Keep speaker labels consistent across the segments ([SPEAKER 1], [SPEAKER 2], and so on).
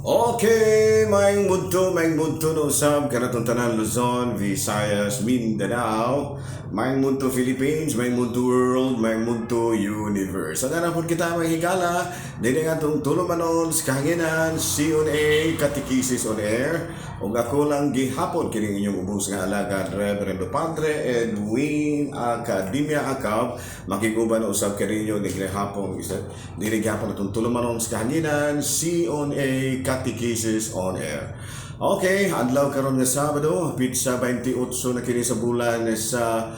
[SPEAKER 1] Okay, maayong budto no usab kanatong tanan Luzon, Visayas, Mindanao, maayong budto Philippines, maayong budto world, maayong budto universe. Sa na pud kita, mga higala, dili nga atong tulumanon sa kahanginan, CONA, Katekisis on Air, ug ako lang gihapon kining inyong ubos nga alagad, Reverendo Padre Edwin Academia Acab, makiguban usab kaninyo ni hapon isa dili gihapon atong tulumanon sa kahanginan, CONA, Katekisis on Air. Okay, adlaw karon nga Sabado, petsa 28 na kini sa bulan sa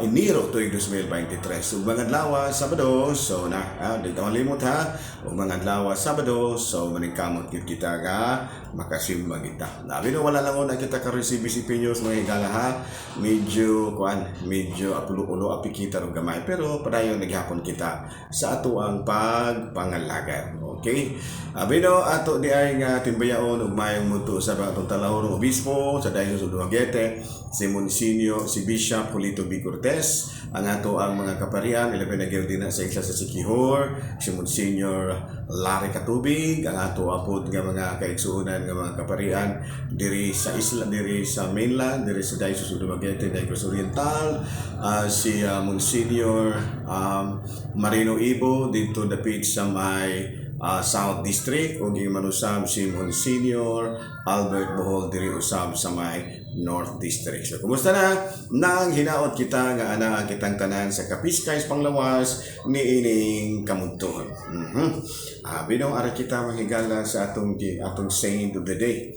[SPEAKER 1] Enero tuig 2023. Ug mga adlaw Sabado, so na, di ta malimot ha. Ug mga adlaw Sabado, so maningkamot gyud kita nga makasimba kita. Labi no wala lang una kita karon CBCP News, mga higala, ha. Medyo kuan, medyo apulo-ulo api kita ro gamay, pero padayon naghapon kita sa ato ang pagpangalagad. Okay? Abi no ato di ay nga timbayaon ug mayong muto sa atong talahorong obispo sa Diocese of Dumaguete, si Monsignor, si Bishop Julito B. Cortez, ang ato ang mga kaparian, ilabi na gyud dinha sa isla sa Siquijor, si Monsignor Larry Katubig, ang ato apod nga mga kaigsuonan nga mga kaparian diri sa isla, diri sa mainland, diri sa Diocese of Dumaguete, Negros Oriental, si Monsignor Marino Ibo dito dapit sa may South District, ug manusab si Monsignor Albert Bohol diri usab sa may North District. So kumusta na? Nang hinaot kita nga ana kitang tanan sa kapiskay sa panglawas ni ining kamudtuhon. Abi no ara kita, mahigala, sa atong saint of the day.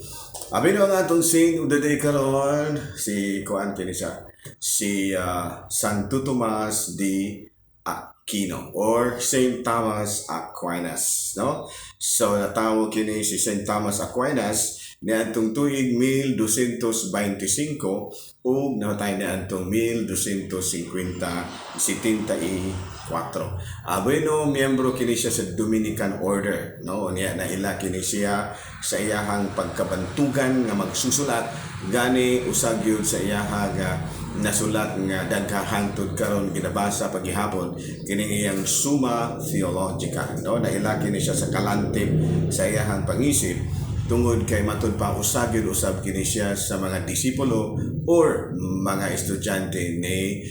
[SPEAKER 1] Abi no ang atong saint of the day karon, si kuan kini siya, si Santo Tomas de Aquino or Saint Thomas Aquinas, no? So natawo kini si Saint Thomas Aquinas niadtong tuig 1225 ug namatay niadtong 1250 74. Bueno, miyembro kini siya sa Dominican Order, no? Niya naila kini siya sa iyahang pagkabantugan nga magsusulat, gani usag gyud sa iyahang nasulat nga daghang hangtod karon ginabasa pagihapon kining iyang Summa Theologica, no? Naila kini siya sa kalantip sa iyahang pangisip tungod kay matud pa usag gyud usab kini siya sa mga disipulo or mga estudyante ni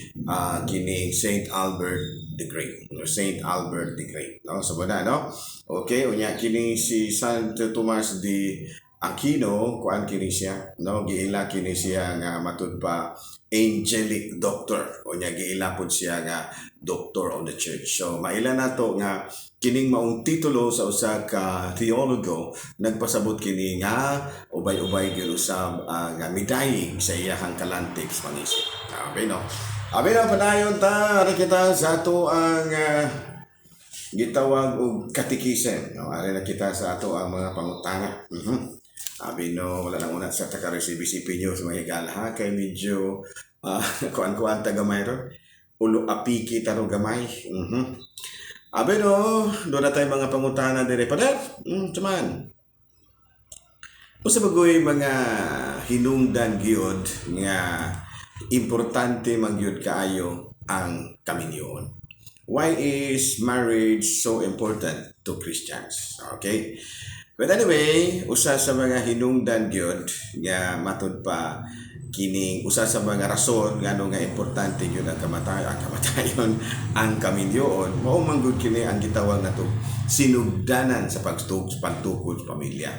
[SPEAKER 1] kining Saint Albert the Great or Saint Albert the Great, no? So na, no? Okay, unya kini si Santo Tomas de Aquino, kuan kini siya, no? Giila kini siya nga matud pa angelic doctor, unya giila pud siya nga doctor of the church. So maila nato nga kining maong titulo sa usa ka teologo nagpasabot kini nga ubay-ubay gyud usab nga midayig sa iyahang kalantip sa pangisip. Okay, no? Abi no padayon ta, ari kita sa ato ang gitawag og katikisen, no? Ari na kita sa ato ang mga pangutana. Abi no wala lang una sa taka CBCP News, mga higala, ha, kay medyo kuan-kuan ta gamay ro, ulo apiki ta ro gamay. Abi no doon na tayo mga pangutana dire, pader. Tuman. Usa ba goy mga hinungdan gyud nga importante man gyud kaayo ang kaminyoon? Why is marriage so important to Christians? Okay? But anyway, usa sa mga hinungdan gyud nga matud pa kining usa sa mga rason ngano nga importante gyud ang kamatayon, ang kaminyoon, mao man gud kini ang gitawag nato sinugdanan sa pagtukod sa pamilya.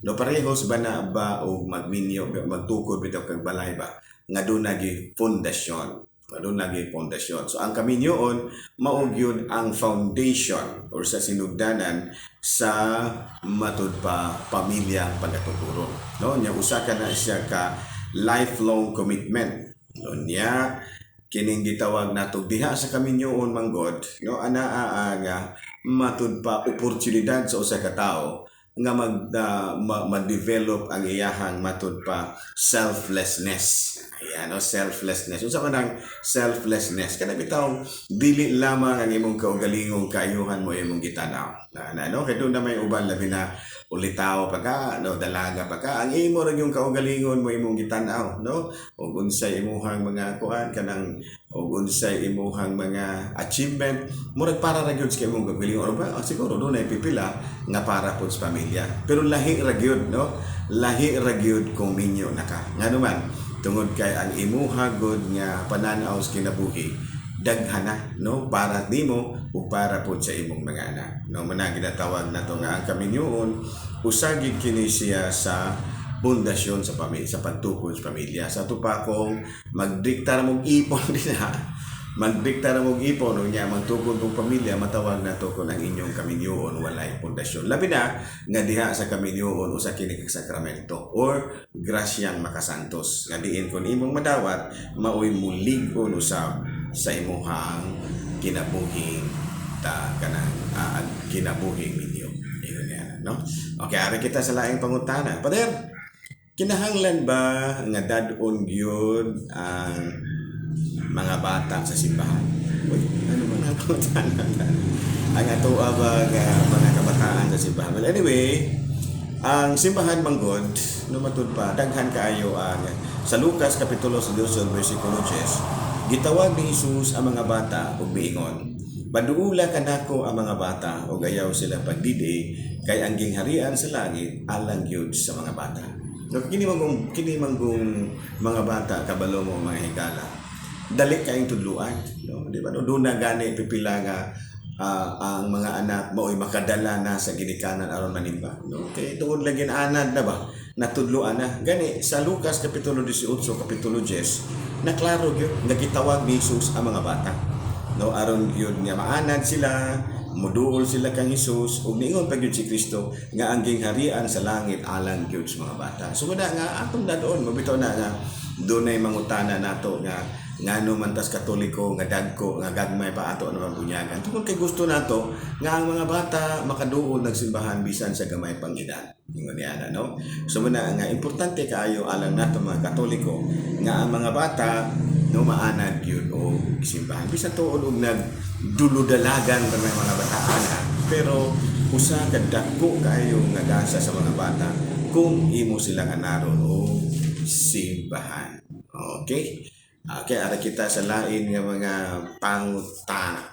[SPEAKER 1] No, parehos ba na ba og magminyo, magtukod bitaw kag balay ba nga doon nagi pundasyon. Doon nagi pundasyon. So ang kaminyoon mao gyud ang foundation or sa sinugdanan sa matud pa pamilya pagkatukuron. No, nya usa ka na siya ka lifelong commitment. No, nya kining gitawag nato diha sa kaminyoon manggod, no, anaa nga matud pa oportunidad sa usa ka tawo nga ma-develop ang iyahang matud pa selflessness. Ayan, no, selflessness. Unsa man ang selflessness? Kana bitaw dili lamang ang imong kaugalingong kaayuhan mo imong gitanaw. Na, no, kay doon na may uban, labi na ulitaw pa ka, no, dalaga pa ka, ang imo ra yung kaugalingon mo imong gitanaw, no? Ug unsay imuhang mga kuan kanang O unsay imuhang mga achievement, murag para ra gyud sa imong kaugalingon. Or ba, siguro dunay pipila nga para pod sa pamilya. Pero lahi ra gyud, no? Lahi ra gyud kung minyo na ka. Ngano man, tungod kay ang imuha gud nga pananaw sa kinabuhi daghan na, no, para nimo ug para pod sa imong mga anak, no? Mao na ginatawag nato nga ang kaminyoon usa gid kini siya sa pundasyon sa pamilya, sa pagtukod sa pamilya. Sa ato pa kung magdikta ra mong ipon dinha, magdikta ra mong ipon unya magtukod kong pamilya, matawag nato kung ang inyong kaminyoon walay pundasyon, labi na nga diha sa kaminyoon usa kini ka sakramento or grasyang makasantos nga diin kon imong madawat maoy mulig-on usab sa imuhang kinabuhing ta kanang kinabuhing minyo. Ingon niya, no? Okay, ari kita sa laing pangutana. Pader, kinahanglan ba nga dad-on gyud ang mga bata sa simbahan? Uy, ano ba nga pangutana? Ang atoa ba nga mga kabataan sa simbahan? Well, anyway, ang simbahan manggod, no, matud pa, daghan kaayo ang sa Lucas Kapitulo sa 12 versikulo 10, gitawag ni Jesus ang mga bata ug miingon, "Paduula kanako ang mga bata ug ayaw sila pagdidi, kay ang gingharian sa langit alang gyud sa mga bata." No, kini manggong mga bata, kabalo mo, mga higala, dali kayong tudluan, no? Di ba? No, doon na gani pipila nga ang mga anak mao'y makadala na sa ginikanan aron manimba, no? Kay tungod lagi anad na ba, natudloan na. Gani sa Lucas Kapitulo 18, Kapitulo 10, na klaro gyud nga gitawag ni Jesus ang mga bata, no, aron gyud nga maanad sila, muduol sila kang Hesus. Ug niingon pa gyud si Kristo nga ang gingharian sa langit alang gyud sa mga bata. So muna nga atong dadon, mabitaw na nga dunay mangutana nato nga ngano man tas Katoliko nga dagko nga gagmay pa ato naman bunyagan, tungod kay gusto nato nga ang mga bata makaduol nagsimbahan bisan sa gamay pang edad. Ingon niya na, no? So muna nga importante kaayo alang nato mga Katoliko nga ang mga bata, no, maanad gyud og simbahan, bisan tuod og nagduludalagan pa may mga bataan ha. Pero usa ka dako kaayo nga gasa sa mga bata kung imo silang anaron og simbahan. Okay, ari kita sa lain nga mga pangutana.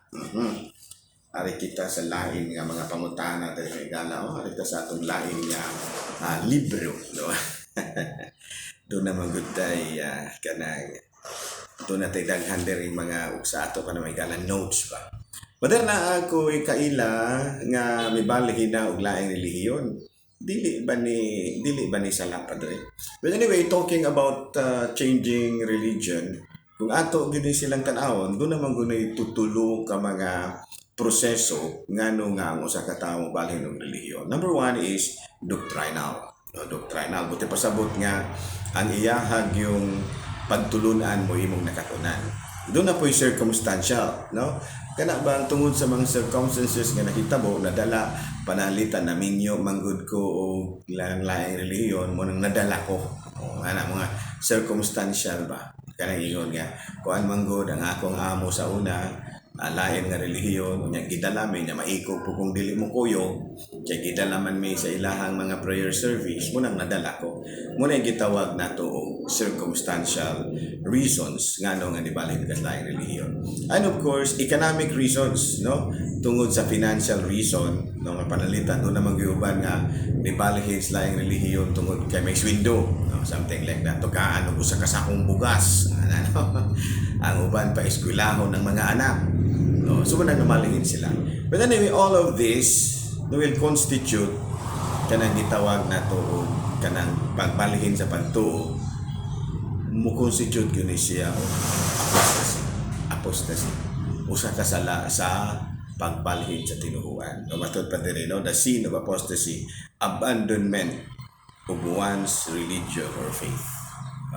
[SPEAKER 1] Ari kita sa lain nga mga pangutana dahil higala, oh, ari kita sa atong lain nga libro, no? Doon naman gud tay kanang doon natay daghan diri mga ug sa ato pa na may gala notes ba. Pader, na ako kaila nga mibalhin na og laing relihiyon. Dili ba ni sala, padre? But anyway, talking about changing religion, kung ato gyud ni silang tan-awon, doon naman gunay tutulo ka mga proseso ngano nga ang usa ka tawo balhin og relihiyon. Number one is doctrinal. No, doctrinal. Buti pasabot nga ang iyahag yung pagtulunan mo imong nakatunan. Doon na po'y circumstantial, no? Kana ba ang tungod sa mga circumstances nga nakitabo, nadala, panalitan na minyo manggod ko o lang laing relihiyon mo nang nadala ko. O, ana mga circumstantial ba? Kanang ingon nga kuan manggod ang akong amo sa una, lain nga relihiyon, unya gidala mi niya, maikog po kung dili mo kuyog kay gidala man mi sa ilahang mga prayer service mo nang nadala ko. Mo na gitawag nato og circumstantial reasons ngano nga nibalhin ka sa laing relihiyon. And of course, economic reasons, no, tungod sa financial reason, no, nga panalitan doon naman giuban nga nibalhin sa laing relihiyon tungod kay may sweldo, no, something like that, tugaan og usa ka sakong bugas, ano, ang uban pa eskwelahon ng mga anak, no? So mao namalihin sila. But anyway, all of this will constitute kanang gitawag nato og kanang pagbalhin sa pagtuo, mo constitute gyud ni siya og apostasy. Apostasy. Usa ka sala sa pagbalhin sa tinuhuan. O matod pa diri, no, the sin of apostasy, abandonment of one's religion or faith.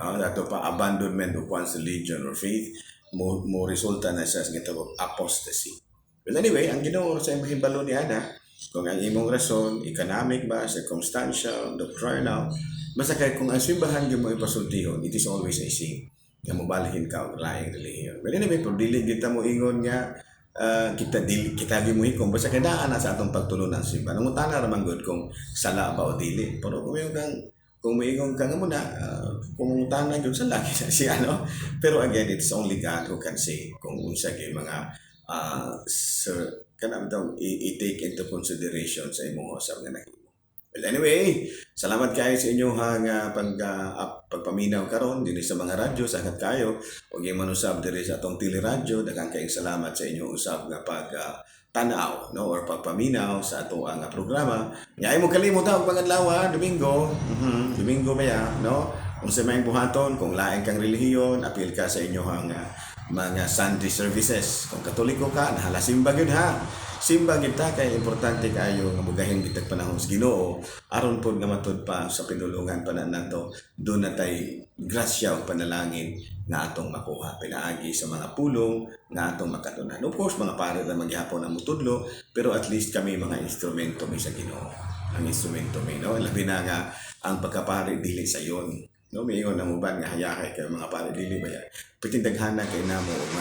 [SPEAKER 1] Dato pa abandonment of one's religion or faith mo resulta na siya sa gitawag apostasy. Well, anyway, ang Ginoo sa mahibalo ni ana kung ang imong rason, economic ba, circumstantial, doctrinal, basta kay kung ang simbahan gyud mo ipasultihon, it is always a sin nga mobalhin ka og laing relihiyon. Well, anyway, pero dili kita mo ingon nga kita dili kita gyud mo hikom, basta kay naa na sa atong pagtulon ang simbahan. Nangutana ra man gud kung sala ba o dili. Pero kung yung kang Kung moingon ka nga muna, kung mangutana gyud sa lagi na siya, no? Pero again, it's only God who can say kung unsa gyud mga sir kana daw i-take into consideration sa imong usab nga nahimo. Well, anyway, salamat kayo sa inyong pagpaminaw karon dinhi sa mga radyo sa kayo ug man usab diri sa atong teleradyo. Daghang kayong salamat sa inyong usab nga pag tanaw, no, or pagpaminaw sa ato ang programa. Nya mo kalimot og pangadlaw, Domingo. Domingo ba ya, no? Kung sa may buhaton, kung lain kang relihiyon, apil ka sa inyong mga Sunday services. Kung Katoliko ka, nahala simba gyud ha. Simba gyud ta kay importante kayo nga mugahin kitag panahon sa Ginoo aron pod nga matud pa sa pinulungan pa na nato doon na tay grasya ug panalangin nga atong makuha pinaagi sa mga pulong nga atong makatunan. Of course, mga pare ra maghapon ang mutudlo, pero at least kami mga instrumento mi sa Ginoo. Ang instrumento mi, no? Labi na nga ang pagkapari dili sayon. No, miingon ang uban nga hayahay kay mga pare, dili ba ya. Pitindaghana kay namo ug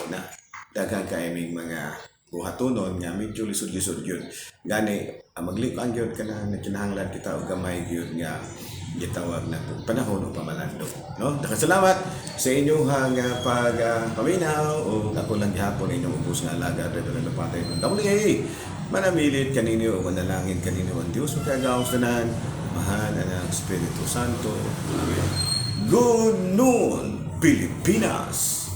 [SPEAKER 1] una. Daghan kay ming mga buhatonon nga medyo lisod-lisod yun. Gani, ang maglikuan gyud kana kinahanglan kita og gamay gyud nga gitawag na panahon o pamalandong. No? Daghang salamat sa inyong pag paminaw o ako lang gihapon inyong ubos nga alagad, Reverend Patay ng WA. Manamilit kaninyo o manalangin kaninyo ang Diyos makagawas tanan, Amahan, Anak, Espiritu Santo. Amen. Good noon, Pilipinas!